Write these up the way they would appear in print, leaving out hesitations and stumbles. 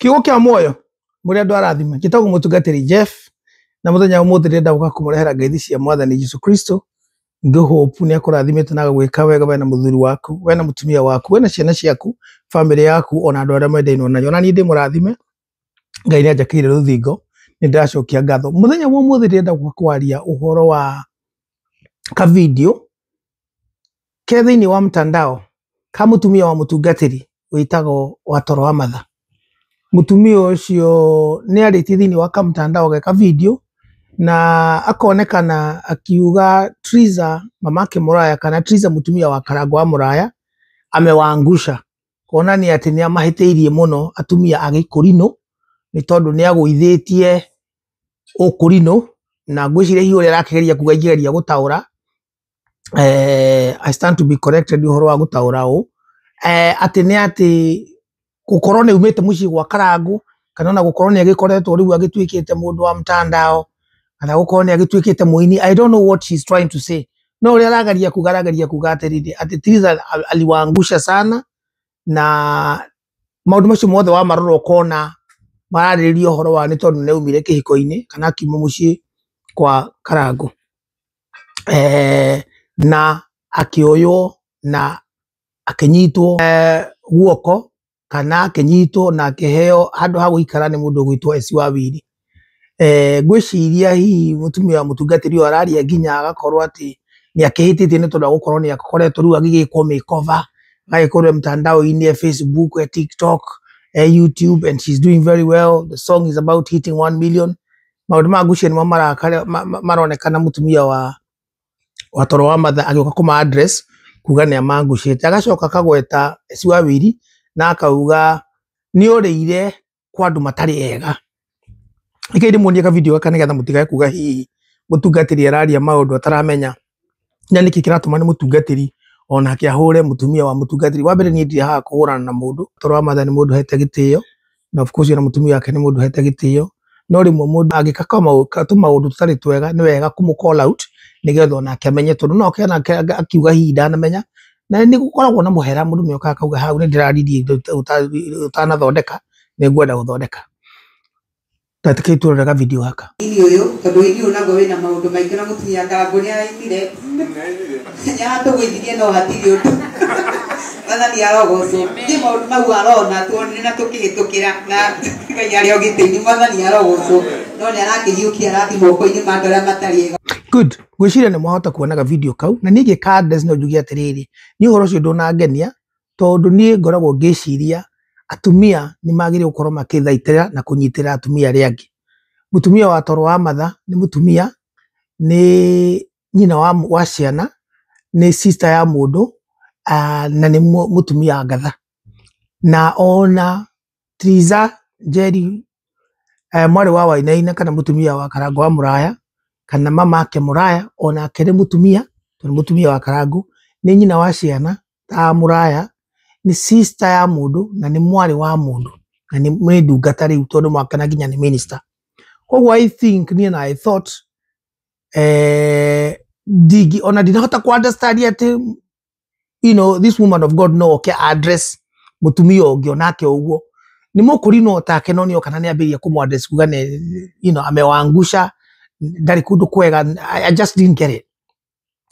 Kiugo kĩa muoyo mũrĩ andũ arathime njĩtagwo mũtungatĩri Jeff na mũthenya wa ũmũthĩ ndĩrenda gũka kũmũrehera ngeithi cia mwathani Jesu Kristo. Ngĩhope nĩ akũrathimĩte na agagwĩka wega we na mũthuri waku, we na mũtumia waku, we na ciana ciaku, bamĩrĩ yaku, ona andũ arĩa mendainwo nayo. Ona niĩ ndĩ mũrathime, Ngai nĩ anjakĩire rũthingo, nĩ ndĩracokia ngatho. Mũthenya wa ũmũthĩ ndĩrenda gũka kwaria ũhoro wa ka video ke thĩinĩ wa mtandao ka mũtumia wa mũtungatĩri wĩtagwo Watoro wa Matha. Mũtumia ũcio nĩ arĩtie thĩinĩ wa kamtandao ge ka video na akonekana akiuga Triza mamake Mũraya kana Triza mũtumia wa Karangũ wa Mũraya amewaangusha, kuonania atĩ nĩ amahĩtĩirie mũno atumia a Gĩkũrinũ nĩ tondũ nĩ agũithĩtie ũkũrinũ, na ngwĩciria hihi ũrĩa arakĩgeria kuga ingĩgeria gũtaũra, I stand to be corrected ũhoro wa gũtaũra ũũ, atĩ nĩ atĩ gũkorwo nĩ aumĩte mũciĩ gwa Karangũ kana ona gũkorwo nĩ agĩkoretwo rĩu agĩtuĩkĩte mũndũ wa mtandao kana gũkorwo nĩ agĩtuĩkĩte mũini. I don't know what she's trying to say, no ũrĩa arageria kuga, arageria kuga atĩrĩrĩ, atĩ Triza aliwaangusha sana, na maũndũ macio mothe wamarora ũkona mararĩrĩria ũhoro wa nĩ tondũ nĩ aumire kĩhiko-inĩ kana akiuma mũciĩ kwa Karangũ, na akĩoywo na akĩnyitwo guoko kana akĩnyitwo na akĩheo handũ ha gũikara nĩ mũndũ ũgwĩtwo Esi Wawiri. Ngwĩciria hihi mũtumia wa mũtungatĩri ũyũ araria nginya agakorwo atĩ nĩ akĩhĩtĩtie nĩ tondũ wa gũkorwo nĩ akoretwo rĩu agĩgĩkwo makeover, agagĩkorwo mtandao-inĩ, e Facebook, e TikTok, e YouTube, and she's doing very well. The song is about hitting 1 million. Maũndũ ma ngwĩciria nĩmo maronekana mũtumia wa Watoro wa Matha agĩũka kũma address kuga nĩ amangucĩte, agacoka akagweta Esi Wawiri na akauga nĩ orĩire kwa andũ matarĩ ega. Reke ndĩmuonie ka video gaka nĩgetha mũtigae kuga hihi mũtungatĩri araria maũndũ ataramenya na nĩkĩ kĩratũma nĩ mũtungatĩri onake ahũre mũtumia wa mũtungatĩri. Wa mbere niĩ ndirĩ haha kũhũrana na mũndũ, Watoro wa Matha nĩ mũndũ hete gĩtĩo, na of course ona mũtumia wake nĩ mũndũ hete gĩtĩo, no rĩmwe mũndũ angĩka tũmaũndũ tũtarĩ twega nĩ wega kũmũ call out nĩgetha onake amenye, tondũ no oke onake akiuga hihi ndanamenya, na nĩ gũkoragwo na mũhera, mũndũ nĩ okaga akauga hau nĩ ndĩraririe ũtanathondeka, nĩ ngwenda gũthondeka. Tarekei tũrore ga video gaka. Ini ũyũ tondũ ini ũyũ naguo wĩna maũndũ maingĩ na mũtumia Karangũ nĩ arainire, nĩ aratũgũithirie no hatirĩ ũndũ. Mwathani arogocwo. Niĩ maũndũ mau arona tuonire na tũkĩhĩtũkĩra na Ngai arĩ o gĩtĩ-inĩ, Mwathani arogocwo. No nĩ arakĩhiũkia arathi moko-inĩ ma andũ arĩa matarĩ ega. Good. Ngwĩciria nĩ mwahota kuonaga video kau, na niĩ ngĩka address no njuge atĩrĩrĩ, niĩ ũhoro ũcio ndũnangenia tondũ niĩ ngoragwo ngĩciria atumia nĩ magĩrĩirwo gũkorwo makĩthaitĩra na kũnyitĩrĩra atumia arĩa angĩ. Mũtumia wa Toro wa Matha nĩ mũtumia, nĩ nyina wa ciana, nĩ sister ya mũndũ, na nĩ mũtumia wa ngatha. Na ona Triza Njeri, mwarĩ wa Wainaina kana mũtumia wa Karangũ wa Mũraya kana mamake Mũraya, onake nĩ mũtumia, tondũ nĩ mũtumia wa Karangũ, nĩ nyina wa ciana ta Mũraya, nĩ sister ya mũndũ na nĩ mwarĩ wa mũndũ na nĩ ndungata rĩu tondũ mwake na nginya nĩ minister. Koguo I think niĩ na I thought, ndingi ona ndinahota ku understand atĩ this woman of God no oke address mũtumia ũngĩ onake ũguo nĩ mũkũrinwo take, no nĩ oka na nĩ ambĩrĩria kũmũ address kuga nĩ amewaangusha, ndarĩ kũndũ kwega. I just didn't get it.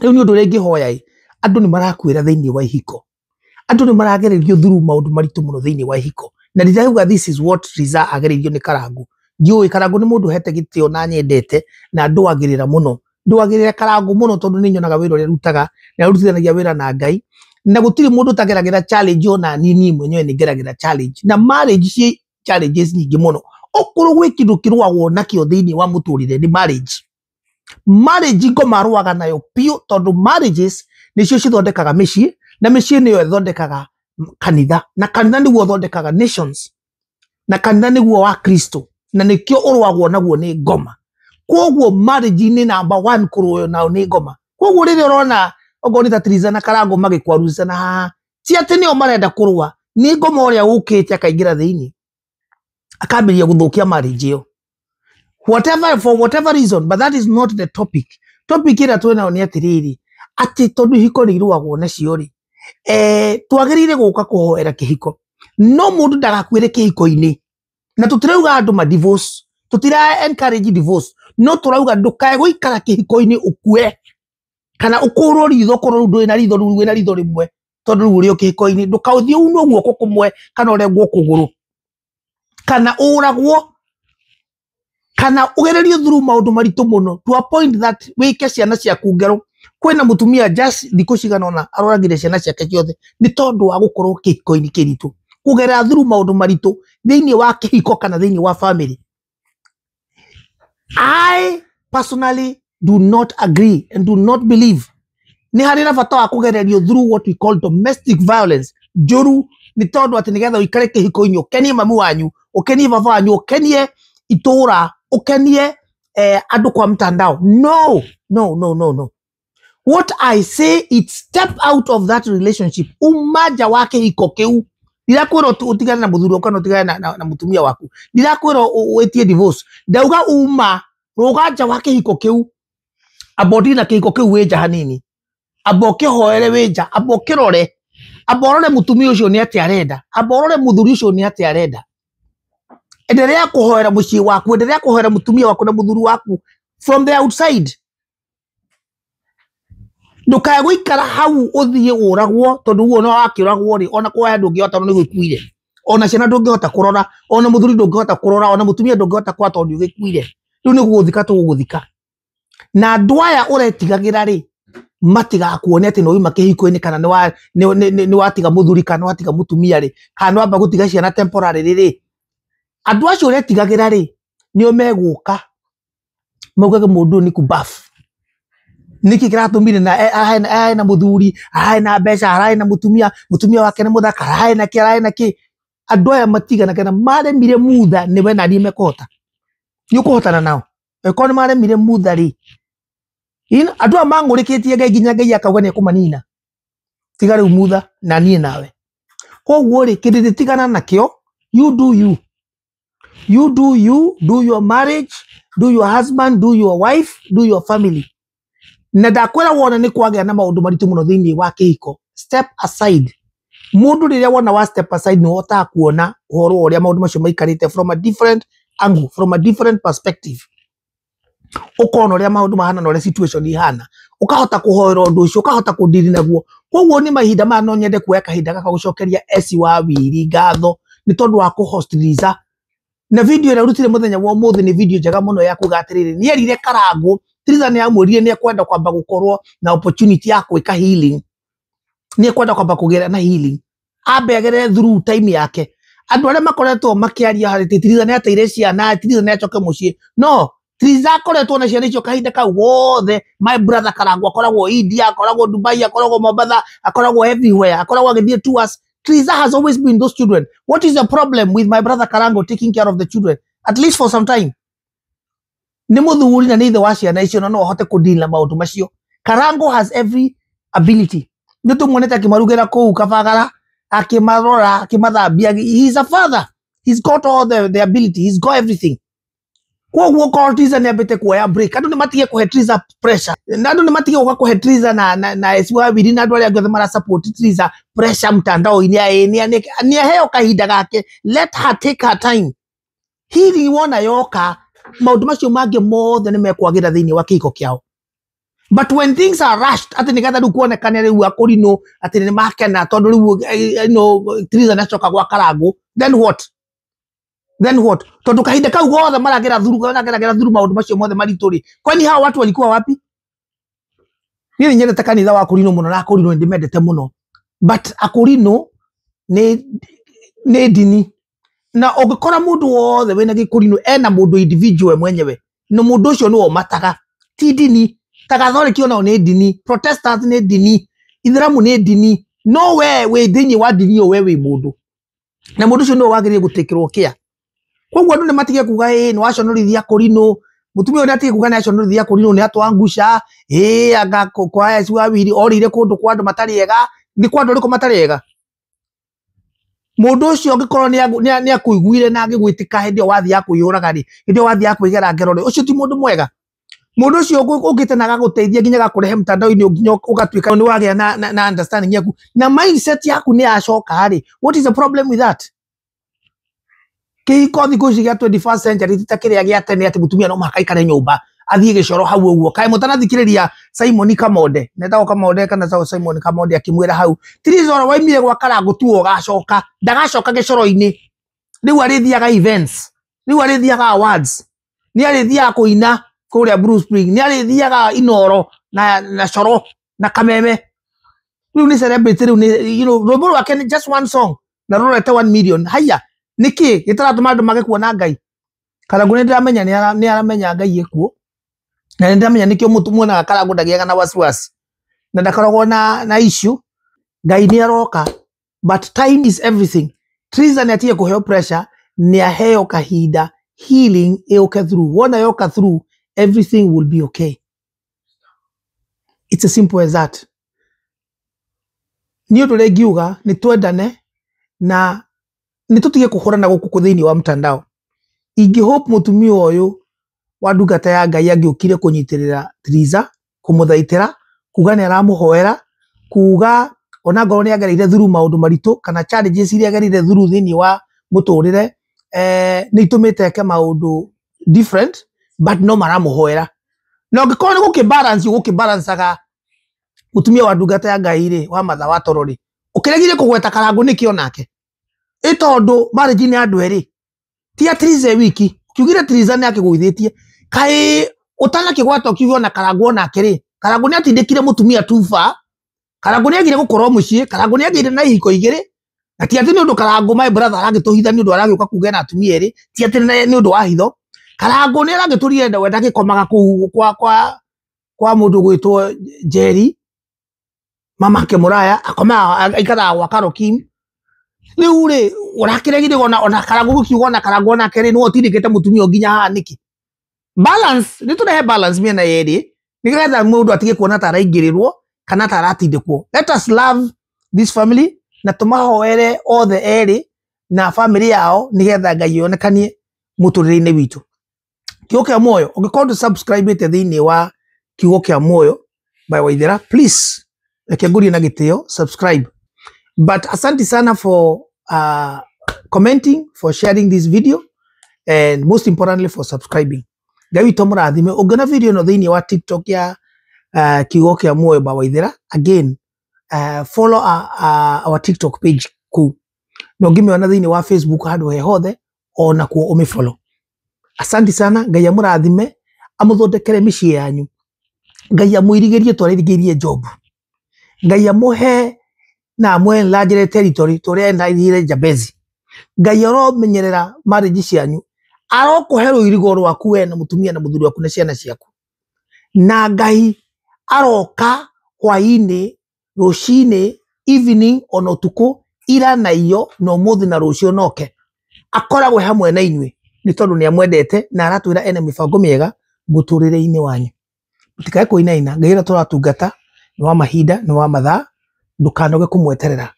Rĩu nĩ ũndũ ũrĩa ingĩhoya ĩ, andũ nĩ marakuĩra thĩinĩ wa ihiko, andũ nĩ maragererio through maũndũ maritũ mũno thĩinĩ wa ihiko, na ndirauga this is what Triza agereirio nĩ Karangũ. Ndiũĩ Karangũ nĩ mũndũ hete gĩtĩo na nyendete na ndũagĩrĩra mũno, ndũagĩrĩra Karangũ mũno tondũ nĩ nyonaga wĩra ũrĩa arutaga, nĩ arutithanagia wĩra na Ngai, na gũtirĩ mũndũ ũtageragĩra challenge, ona niĩ mwenyewe nĩ ngeragĩra challenge, na marriage ciĩ challenges nyingĩ mũno. Okorwo gwĩ kĩndũ kĩrũagwo nakĩo thĩinĩ wa mũtũrĩre nĩ marriage. Marriage ngoma arũaga nayo biũ, tondũ marriages nĩcio cithondekaga mĩciĩ, na mĩciĩ nĩyo ĩthondekaga kanitha, na kanitha nĩguo ũthondekaga nations, na kanitha nĩguo wa Kristo, na nĩkĩo ũrũagwo naguo nĩ ngoma. Koguo marriage nĩ number 1 kũrũo nao nĩ ngoma. Koguo rĩrĩa ũrona okorwo nĩ ta Triza na Karangũ magĩkwarucana haha, ti atĩ nĩo marenda kũrũa, nĩ ngoma ũrĩa ũkĩte akaingĩra thĩinĩ akambĩrĩria gũthũkia marriage ĩyo, whatever, for whatever reason, but that is not the topic. Topic ĩrĩa twĩnayo nĩ atĩrĩrĩ, atĩ tondũ ihiko nĩ irũagwo nacio rĩ, twagĩrĩire gũka kũhoera kĩhiko, no mũndũ ndagakuĩre kĩhiko-inĩ. Na tũtirauga andũ ma divorce, tũtira encourage divorce, no tũrauga ndũkae gũikara kĩhiko-inĩ ũkue kana ũkũrwo ritho, korwo rĩu ndũrĩ na ritho, rĩu wĩna ritho rĩmwe tondũ rĩu ũrĩ o kĩhiko-inĩ, ndũkaũthiĩ unwo guoko kũmwe kana ũrengwo kũgũrũ kana ũragwo kana ũgererio through maũndũ maritũ mũno to a point that wĩke ciana ciaku ngero. Kwĩna mũtumia just thikũ cigana ũna aroragire ciana ciake ciothe nĩ tondũ wa gũkorwo kĩhiko-inĩ kĩritũ, kũgerera through maũndũ maritũ thĩinĩ wa kĩhiko kana thĩinĩ wa family. I personally do not agree and do not believe nĩ harĩ na bata wa kũgererio through what we call domestic violence njũru, nĩ tondũ atĩ nĩgetha ũikare kĩhiko-inĩ ũkenie mamu wanyu, ũkenie baba wanyu, ũkenie itũra, ũkenie andũ kwa mtandao. No, no, no, no, no. What I say is step out of that relationship, uma nja wa kĩhiko kĩu. Ndirakwĩra ũtigane na mũthuri waku kana ũtigane na mũtumia waku, ndirakwĩra wĩtie divorce, ndauga uma rũga nja wa kĩhiko kĩu, amba ũthiĩ na kĩhiko kĩu wĩ nja hanini, amba ũkĩhoere wĩ nja, amba ũkĩrore, amba ũrore mũtumia ũcio nĩ atĩa arenda, amba ũrore mũthuri ũcio nĩ atĩa arenda. Endelea kũhoera mũciĩ waku, endelea kũhoera mũtumia waku na mũthuri waku from the outside. Ndũkae gũikara hau ũthiĩ ũragwo, tondũ guo no wakĩũragwo rĩ, ona kũhoya ndũngĩhota tondũ nĩ gũkuire, ona ciana ndũngĩhota kũrora, ona mũthuri ndũngĩhota kũrora, ona mũtumia ndũngĩhota kũrora tondũ nĩ ũgĩkuire. Rĩu nĩ gũgũthika tũgũgũthika. Na andũ aya ũretigagĩra rĩ, matigakuone atĩ nĩ wauma kĩhiko-inĩ kana nĩ watiga mũthuri kana nĩ watiga mũtumia rĩ, kana nĩ wamba gũtiga ciana temporarily rĩ, andũ acio ũretigagĩra rĩ, nĩo megũka maugage mũndũ ũyũ nĩ kubafu, nĩkĩ kĩratũmire na ahe na mũthuri, arahe na mbeca, arahe na mũtumia, mũtumia wake nĩ mũthaka, arahe na kĩ, arahe na kĩ. Andũ aya matigana kana maremire mutha nĩwe na niĩ mekũhota, nĩ ũkũhotana nao angĩkorwo nĩ maremire mutha rĩ. Andũ aya mang'ũrĩkĩtie Ngai nginya Ngai akauga nĩ ekũmanina, tiga rĩu mutha na niĩ nawe. Koguo rĩ, kĩndũ tigana nakĩo, you do you, you do you, do your marriage, do your husband, do your wife, do your family. Na ndakwĩra wona nĩ kwagĩa na maũndũ maritũ mũno thĩinĩ wa kĩhiko, step aside. Mũndũ rĩrĩa wona wa step aside nĩ ũhotaga kuona ũhoro wa ũrĩa maũndũ macio maikarĩte from a different angle, from a different perspective. Ũkona ũrĩa maũndũ mahana na ũrĩa situation ihana, ũkahota kũhoera ũndũ ũcio, ũkahota kũndiri naguo. Koguo nĩ mahinda maya no nyende kuoya kahinda gaka gũcokeria Esi wa Wiri ngatho nĩ tondũ wa kũ-host Liza. Na video ĩrĩa ũrutire mũthenya wa ũmũthĩ nĩ video njega mũno ya kuga atĩrĩrĩ, nĩ erire Karangũ, Triza nĩ amwĩrire nĩ ekwenda kwamba gũkorwo na opportunity ya gwĩka healing, nĩ ekwenda kwamba kũgĩra na healing, ambe agerere through time yake. Andũ arĩa makoretwo makĩaria atĩ Triza nĩ ateire ciana, Triza nĩ acoke mũciĩ, no Triza akoretwo na ciana icio kahinda kau gothe. My brother Karangũ akoragwo India, akoragwo Dubai, akoragwo Mombatha, akoragwo everywhere, akoragwo agĩthiĩ tours. Triza has always been those children. What is the problem with my brother Karango taking care of the children at least for some time? Nĩ mũthuri na nĩ ithe wa ciana icio na no ahote kũdeal na maũndũ macio. Karango has every ability. Nĩ tũmuonete akĩmarugĩra kũu Kabagara, akĩmarora, akĩmathambia. He's a father. He's got all the ability. He's got everything. Koguo korwo Triza nĩ ambĩte kuoya break, andũ nĩ matige kũhe Triza pressure, na andũ nĩ matige gũka kũhe Triza na Esi wa Wiri na andũ arĩa angĩ othe mara support Triza pressure mtandao-inĩ. Nĩ aheo kahinda gake, let her take her time. Hihi wona yoka maũndũ macio mangĩ mothe nĩ mekwagĩra thĩinĩ wa kĩhiko kĩao. But when things are rushed, atĩ nĩgetha rĩu kuonekane rĩu akũrinũ atĩ nĩ makena tondũ rĩu no Triza nĩ acoka gwa Karangũ, then what? Then what? Tondũ kahinda kau gothe maragera thuru, marageragera thuru maũndũ macio mothe maritũ rĩ, kwani hawa watu walikuwa wapi? Niĩ nĩ nyendete kanitha wa Akũrinũ mũno na Akũrinũ nĩ ndĩmendete mũno, but Akũrinũ nĩ ndini, na ũngĩkora mũndũ wothe wĩna gĩkũrinũ ena mũndũ individual mwenyewe, na mũndũ ũcio nĩwe ũmataga, ti ndini. Ta Gathoreki onao nĩ ndini, Protestant nĩ ndini, Ithĩramu nĩ ndini, no we wĩ thĩinĩ wa ndini ĩyo, we wĩ mũndũ, na mũndũ ũcio nĩwe wagĩrĩire gũtĩkĩrwo care. Koguo andũ nĩ matige kuga ĩ nĩ waconorithia Akũrinũ, mũtumia ũyũ nĩ atige kuga nĩ aconorithia Akũrinũ, nĩ atwangusha, ĩ anga kwa Esi wa Wiri orĩire kũndũ kwa andũ matarĩ ega. Nĩ kwa andũ arĩkũ matarĩ ega? Mũndũ ũcio angĩkorwo nĩ akũiguire na agĩgwĩtĩka hĩndĩ ĩyo wathiaga kwĩyũraga rĩ, hĩndĩ ĩyo wathiaga kwĩgera ngero rĩ, ũcio ti mũndũ mwega. Mũndũ ũcio ũngĩte na agagũteithia nginya agakũrehe mtandao-inĩ nginya ũgatuĩka nĩ wagĩa na understanding yaku na mindset yaku nĩ yacoka rĩ, what is the problem with that? Kĩhiko thikũ ici gĩa 21st century ti ta kĩrĩa gĩa tene atĩ mũtumia no mũhaka aikare nyũmba athiĩ gĩcoro hau ũguo. Kaĩ mũtanathikĩrĩria Simon Kamonde, netagwo Kamonde kana etagwo Simon Kamonde akĩmwĩra hau Triza ũrĩa waimire gwa Karangũ tuo ũgacoka, ndagacoka gĩcoro-inĩ. Rĩu arĩthiaga events, rĩu arĩthiaga awards, nĩ arĩthiaga kũina kũrĩa Blue Spring, nĩ arĩthiaga Inoro na Coro na Kameme. Rĩu nĩ celebrity, rĩu nĩ rwĩmbo rwake nĩ just one song na rũrete 1 million. Haiya, nĩkĩ gĩtaratũma andũ mage kuona Ngai? Karangũ nĩ ndĩramenya nĩ aramenya Ngai ekuo, na nĩ ndĩramenya nĩkĩo muonaga Karangũ ndagĩaga na wasiwasi na ndakoragwo na issue. Ngai nĩ aroka, but time is everything. Triza nĩ atige kũheo pressure, nĩ aheo kahinda healing ĩũke through. Wona yoka through, everything will be okay. It's as simple as that. Niĩ ũndũ ũrĩa ingiuga nĩ twendane na nĩ tũtige kũhũrana gũkũ thĩinĩ wa mtandao. Ingĩ hope mũtumia ũyũ wa ndungata ya Ngai angĩũkire kũnyitĩrĩra Triza, kũmũthaitĩra, kuga nĩ aramũhoera, kuga ona ngorwo nĩ agereire through maũndũ maritũ kana challenges iria agereire through thĩinĩ wa mũtũrĩre, nĩ itũmĩte eke maũndũ different, but no maramũhoera. Na ũngĩkorwo nĩ gũkĩ balance ũgũkĩ-balancaga mũtumia wa ndungata ya Ngai rĩ, wa Martha wa Toro rĩ, ũkĩregire kũgweta Karangũ nĩkĩ onake? Ĩ tondũ marriage nĩ andũ erĩ, ti a Triza wiki. Ũkiugire Triza nĩ akĩgũithĩtie, kaĩ ũtanakĩgwata ũkiuga ona Karangũ onake rĩ, Karangũ nĩ atindĩkire mũtumia too far. Karangũ nĩ agire gũkorwo mũciĩ, Karangũ nĩ agĩire na ihiko igĩrĩ, na ti atĩ nĩ ũndũ Karangũ my brother aragĩtũhitha nĩ ũndũ aragĩũka kuga ena atumia erĩ, ti atĩ nĩ ũndũ wa hitho. Karangũ nĩ aragĩtũrire we ndagĩkomaga kũu kwa mũndũ gwĩtwo Njeri, mamake mũraya, akomaga aikaraga gwa Karokim. Rĩu rĩ, ũrakĩregire ona Karangũ gũkiuga ona Karangũ onake rĩ, nĩwe ũtindĩkĩte mũtumia nginya haha nĩkĩ? Balance, nĩ tũrehe balance mĩena yerĩ, nĩgetha mũndũ atige kuona ta araingĩrĩrwo kana ta aratindĩkwo. Let us love this family na tũmahoere othe erĩ na family yao nĩgetha Ngai onekanie mũtũrĩre-inĩ witũ. Kiugo kĩa Muoyo, ũngĩkorwo ndũ subscribe thĩinĩ wa Kiugo kĩa Muoyo by Waithera, please reke ngũrie na gĩtĩo subscribe. But asante sana for commenting, for sharing this video, and most importantly for subscribing. Ngai witũ amũrathime. Ũngĩona video ĩno thĩinĩ wa TikTok ya Kiugo kĩa Muoyo by Waithera, again follow our TikTok page kũu, na ũngĩmĩona thĩinĩ wa Facebook handũ he hothe ona kuo ũmĩfollow. Asante sana, Ngai amũrathime, amũthondekere mĩciĩ yanyu, Ngai amũirigĩrie twarĩrigĩrie job, Ngai amũhe na amwenlargere territory tũrĩa enlargire Jabezi. Ngai aromenyerera marriage cianyu, arokũhe rũirigo rwaku we na mũtumia na mũthuri waku na ciana ciaku, na Ngai aroka hwainĩ, rũcinĩ, evening ona ũtukũ, ira na iyo na ũmũthĩ na rũciũ noke akoragwo hamwe na inyuĩ, nĩ tondũ nĩ amwendete na aratwĩra ena mĩbango mĩega mũtũrĩre-inĩ wanyu. Mũtikae kũinaina, Ngai ũrĩa tũratungata nĩ wa mahinda, nĩ wa mathaa, ndũkanoge kũmweterera.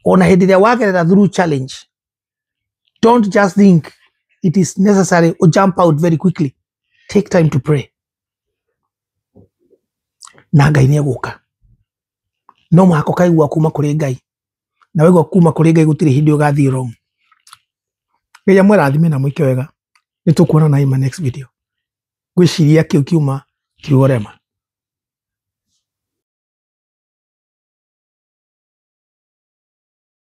Ona hĩndĩ ĩrĩa wagerera through challenge, don't just think it is necessary to jump out very quickly. Take time to pray. Na Ngai nĩ egũka. No mũhaka ũkaigua kuma kũrĩ Ngai. Na waigua kuma kũrĩ Ngai gũtirĩ hĩndĩ ũgathiĩ wrong. Ngai amũrathime na mwĩke wega. Nĩ tũkuonana in my next video. Ngwĩciria kĩu kiuma kiugo rema.